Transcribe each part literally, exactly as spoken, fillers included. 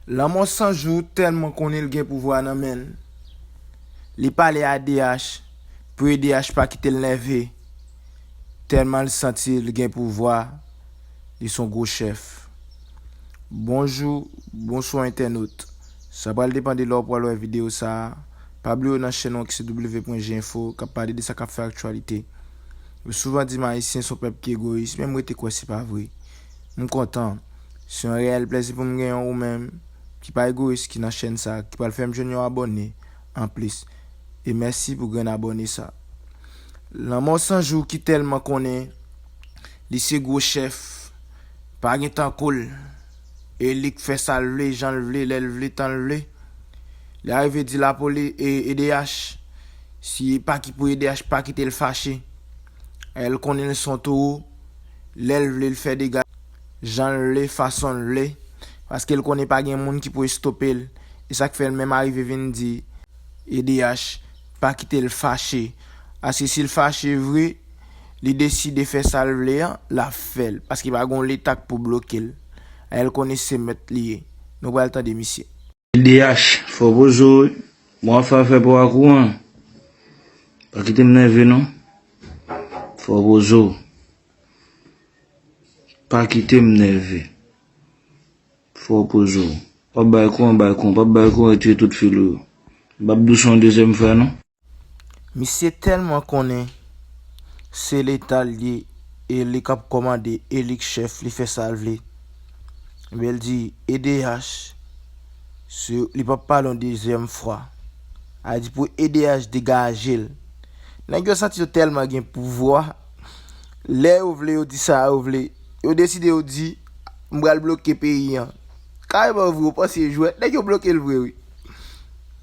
Lanmò San Jou tèlman konnen l gen pouvwa nan men l. Li pale a D H pou E D H pa kite l nève. Tèlman l santi l gen pouvwa, li s on gwo chèf. Bonjou, bonswa entènot. Sa pral depann de lè w pral wè videyo sa a. Pa bliye w nan chèn Onk C W pwen G Info k ap pale de sa k ap fè aktyalite. Yo souvan di m Ayisyen s on pèp ki egoyis, men m rete kwè se pa vre. M kontan. Se yon reyèl plèzi pou m genyen w ou menm ki pa egoyis ki nan chèn sa a, ki pral fè m jwenn yon abòne anplis. E mèsi pou grenn abòne sa a. Lanmò San Jou ki tèlman konnen li se gwo chèf, pa gen tankou l. E li k fè sa l vle, jan l vle, lè l vle, tan l vle. Li arive di lapoli-, e, E D H, si pa ki pou E D H pa kite l fache. E l konnen l s on towo, lè l vle l fè dega, jan l vle, fason l vle, paske l konnen pa gen moun ki pou estope l. E sa k fè l menm arive vin di E D H pa kite l fache. Aske si l fache vre, li deside fè sa l vle an, l ap fè l, paske pa gen yon leta k pou bloke l. E l konnen se mèt li ye. Nou pral tande misye. E D H, fò poze w wi. Bon, afè afè pa w a kouran. Pa kite m nève non. Fò poze w. Pa kite m nève. Fò poze w. W ap bay kouran, bay kouran. W ap bay kouran, retire tout fil ou yo. M p ap dous yon dezyèm fwa non. Misye tèlman konnen se leta l ye e li k ap kòmande, e li k chèf, li fè sa l vle. Ebyen, l di E D H, se, li p ap pale yon dezyèm fwa. A di pou E D H degaje l. Nèg yo santi yo tèlman gen pouvwa, lè yo vle, yo di sa yo vle. Yo deside, yo di, "M pral bloke peyi an." Kareman vre, w panse jwèt, nèg yo bloke l vre, wi.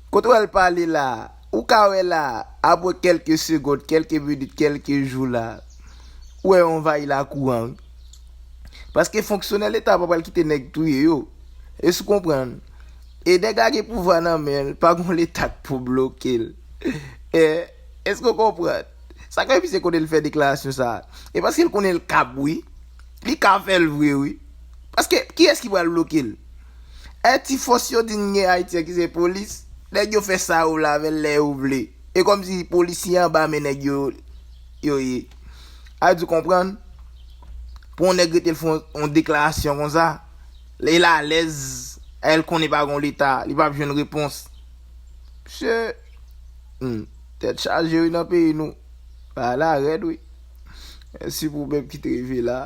Kote w wè l pale la a? Ou ka wè la a, apre kèlke segonn, kèlke minit, kèlke jou la a, ou wè yo anvayi lakou an, wi. Paske fonksyonè leta pa pral kite nèg touye yo. Èske w konprann? E nèg la gen pouvwa nan men l, pa gen yon leta k pou bloke l. E, èske w konprann? Sa k fè misye konnen l fè deklarasyon sa a? E paske l konnen l kab, wi. Li ka fè l vre, wi. Paske, kiyès ki pral bloke l? E ti fòs yo di n gen Ayiti an ki se polis, nèg yo fè sa yo vle avè l lè yo vle. E kòmsi polisye anba men nèg yo, yo ye. A di w konprann? Pou yon nèg rete l fè yon, yon deklarasyon konsa, lè l alèz, e l konnen pa gen yon leta, li p ap jwenn repons. Mesye, hmm, tèt chaje wi nan peyi nou. Bagay la rèd wi. Mèsi pou ou menm ki te rive la.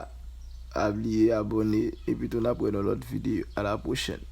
Pa bliye abòne, epi tou n ap wè nan lòt videyo. A la pwochèn.